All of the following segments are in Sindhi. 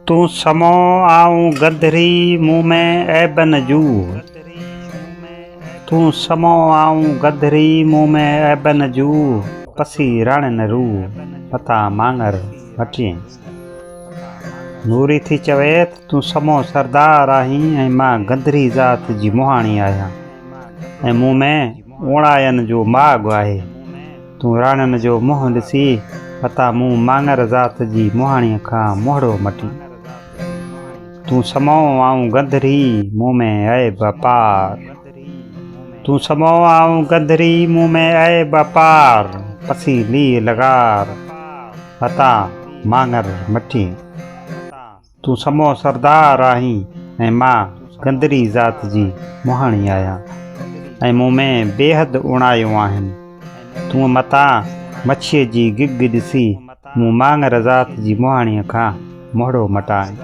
تون سمو آئون گدري مون ۾ عيبن جوء. تون سمو آئون گدري مون ۾ عيبن جوء پسي راڻين روء متان ماڱر مٽين. نوري ٿي چوي ته تون سمو سردار آهين ۽ مان گندري ذات جي مهاڻي آهيان ۽ مون ۾ اوڻاين جو ماڳ آهي. تون راڻين جو منهن ڏسي متان مون ماڱر ذات جي مهاڻيء کان منهڙو مٽين. تون سمو آئون گندري مون ۾ عيب اپار. تون سمو آئون گندري مون ۾ عيب اپار. پسي ليء لغار متان ماڱر مٽين. تون سمو سردار آهين ۽ مان گندري ذات جي مهاڻي آهيان ۽ مون ۾ بيحد اوڻايون آهن. تون متان مڇيء جي گگ ڏسي مون ماڱر ذات جي مهاڻيء کان مهڙو مٽائين.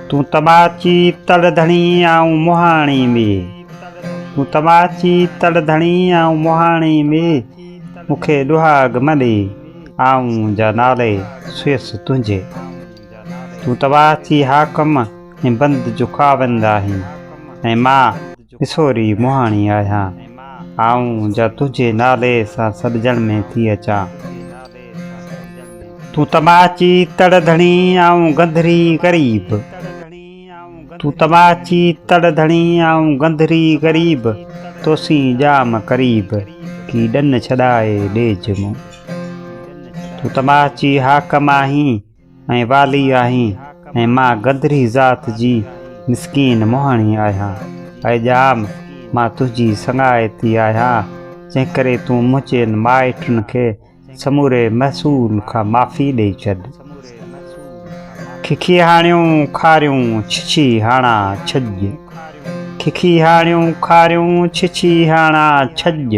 تون تماچي تڙ ڌڻي آئون مهاڻي ۾ تون تماچي تڙ ڌڻي آئون مهاڻي ۾ مون کي ڏهاڳ نه ڏي. آئون جا نالي سويس تنهنجي. تون تباهه ٿي حاڪم ۽ بند جو خاوند آهين ۽ مان نسوري مهاڻي آهيان. آئون جا تنهنجي نالي سان سڏجڻ ۾ ٿي اچان. تون تماچي تڙ ڌڻي آئون گنڌري غريب. تون تماچي تڙ ڌڻي آئون گنڌري غريب. توسين ڄام قريب ڪي ڏن ڇڏائي ڏيج مون. تون تماچي حاڪم آهين ۽ والي آهين ۽ مان گدري ذات جي مسڪين مهاڻي آهيان. اي ڄام! مان تنهنجي سڱائتي آهيان، جنهن ڪري تون منهنجين مائٽن کي سموري محصول کان معافي ڏئي ڇڏ. ککي هاڻيون کاريون ڇڇي هاڻا ڇڄ. ککي هاڻيون کاريون ڇڇي هاڻا ڇڄ.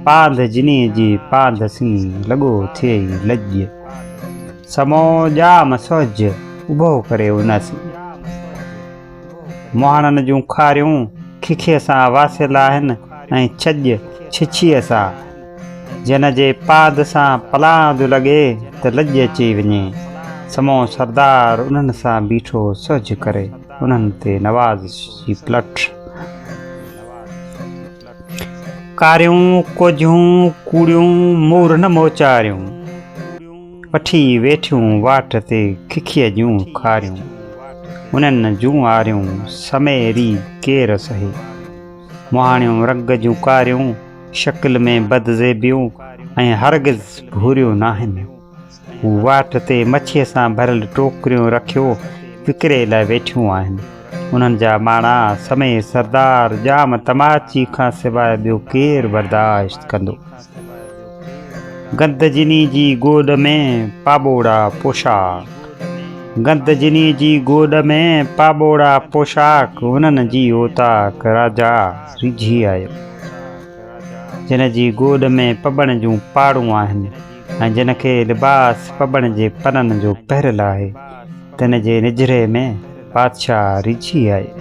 پانڌ جني جي پانڌ سين لڳو ٿئي لڄ. سمو ڄام سهج اڀو ڪري ان سين. مهاڻن جون کاريون ککيء سان واسيل آهن ۽ ڇڄ ڇڇيء سان. جنھن جي پاد سان پلاند لڳي ته لڄ اچي وڃي. سمو سردار انھن سان بيٺو سهج ڪري انھن تي نوازش جي پلٽ. ڪاريون ڪوجهيون ڪوڙيون مور نه موچاريون. وٺي ويٺيون واٽ تي ککيء جون کاريون. انھن جون آريون سميري ڪير سهي. مهاڻيون رنگ جون ڪاريون، شڪل ۾ بدزيبيون ۽ هرگز ڀوريون ناهن. هو واٽ تي مڇيء سان ڀريل ٽوڪريون رکيو وڪري لاء ويٺيون آهن. انهن جا ماڻا سمي سردار ڄام تماچي کان سواء ٻيو ڪير برداشت ڪندو؟ گند جني جي گوڏ ۾ پاٻوڙا پوشاڪ. گند جني جي گوڏ ۾ پاٻوڙا پوشاڪ انهن جي اوطاق راجا ريجهي آيو. جن جي گوڏ ۾ پٻڻ جون پاڙون آهن ۽ جن کي لباس پٻڻ جي پنن جو پهريل آهي، تن جي نجهري ۾ بادشاهه ريجهي آيو.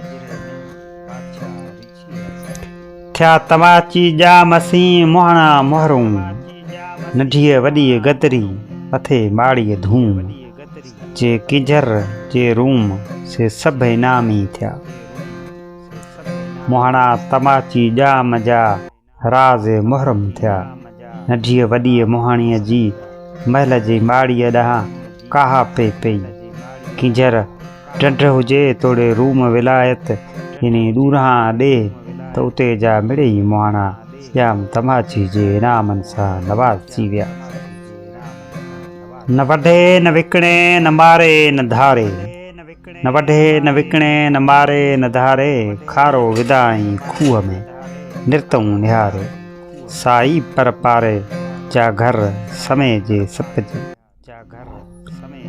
ٿيا تماچي ڄام سين مهڻا مهرون، ننڍيء وڏيء گدري مٿي ماڙيء ڌوم، جي ڪينجهر جي روم سي سڀ انعامي ٿيا. مهڻا تماچي ڄام جا راز محرم ٿيا. ننڍيء وڏيء مهاڻيء جي محل جي ماڙيء ڏانهن ڪاهه پئي پئي. ڪينجهر ڍنڍ هجي توڙي روم ولايت يعني ڏورانهان ڏيهه ته اتي جا مڙيئي مهاڻا ڄام تماچي جي انعامن سان نوازجي ويا. نه وڍي نه وڪڻي نه ماري نه ڌاري. نه وڍي نه وڪڻي نه ماري نه ڌاري، کارو وڌائين کوهه ۾ نرتئون نهاري، سائي پر پاري جا گهر سمي جي سپ جي.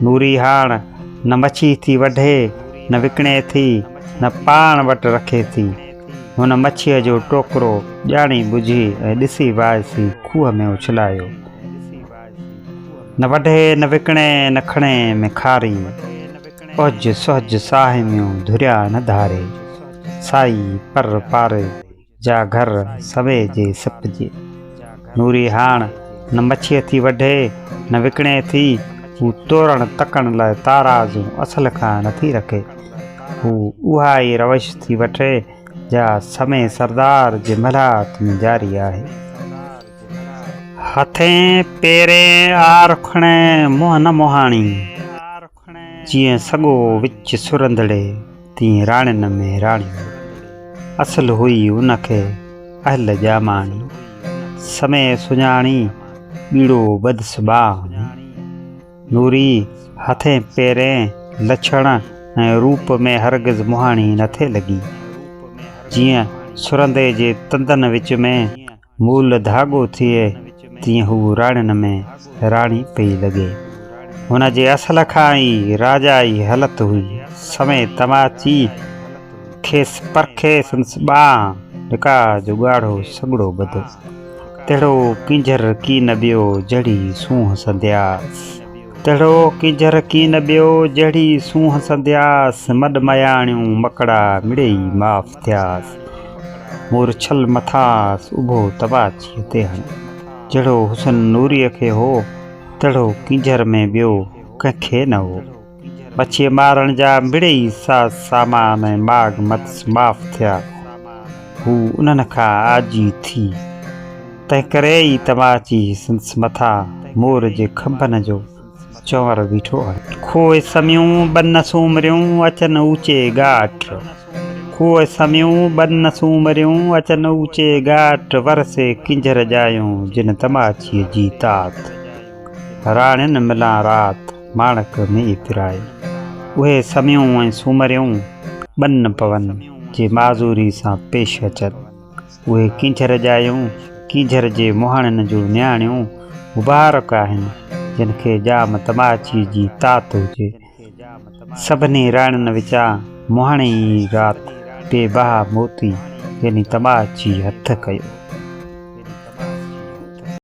نوري هاڻ نه مڇي ٿي وڍي نه وڪڻي ٿي نه پاڻ وٽ رکي ٿي. هن مڇيء جو ٽوڪرو ڄاڻي ٻجهي ۽ ڏسي وائسي کوهه ۾ اڇلايو. نه وڍي نه وڪڻي نه کڻي ۾ کاري، اهج سهج ساهميون ڌريا نه ڌاري، سائي پر پاري جا گهر سوي جي سپ جي. نوري هاڻ نه مڇيء ٿي وڍي نه وڪڻي ٿي، هو تورڻ تڪڻ لاء تارازون اصل کان نٿي رکي. هو اها ئي روش ٿي وٺي جا سمي سردار جي ملهات ۾ جاري آهي. هٿين پيرين آر کڻي منهن نه مهاڻي. جيئن سڳو وچ سرندڙي تيئن راڻين ۾ راڻي. اصل هئي ان کي اهل ڄاماڻي. سمي سڃاڻي ٻيڙو ٻڌس ٻانهن ۾. نوري هٿين پيرين لڇڻ ۽ روپ ۾ هرگز مهاڻي نٿي لڳي. جيئن سرندي جي تندن وچ ۾ مول ڌاڳو ٿئي، تيئن هوء راڻين ۾ راڻي پئي لڳي. هن جي اصل کان ئي راجائي هلت هئي. سمي تماچي کيس پرکي سندس ٻانهن نڪاح جو ڳاڙهو سڳڙو ٻڌو. تهڙو ڪينجهر ڪي نه ٻيو جهڙي سونهن سندياس. تهڙو ڪينجهر ڪي نه ٻيو جهڙي سونهن سندياس. مڏ مياڻيون مڪڙا مڙيئي معاف ٿياس. مورڇل مٿانئس اڀو تماچيء تي هڻي. جهڙو حسن نوريء کي هو، تهڙو ڪينجهر ۾ ٻيو ڪنهن کي نه هو. مڇيء مارڻ جا مڙيئي ساز سامان ۽ ماڳ مٿس معاف ٿيا. هو انهن کان آجي ٿي. تنهنڪري ئي تماچي سندس مٿان مور جي کنڀن جو چؤنر بيٺو آهي. کوهه سميون ٻن سومريون اچن اوچي ڳاٽ. کوهه سميون ٻن سومريون اچن اوچي ڳاٽ ور سي ڪينجهر ڄايون جن تماچيء جي تات. راڻين ملان رات ماڻڪ مينهن پرائي. اهي سميون ۽ سومريون ٻن پون جي معذوري سان پيش اچن. اهي ڪينجهر ڄايون، ڪينجهر جي مهاڻين جون نياڻيون مبارڪ آهن، جن کي ڄام تماچي جي تات هجي. سڀني راڻين وچان مهاڻي ئي رات بي بها موتي يعني تماچي هٿ ڪيو.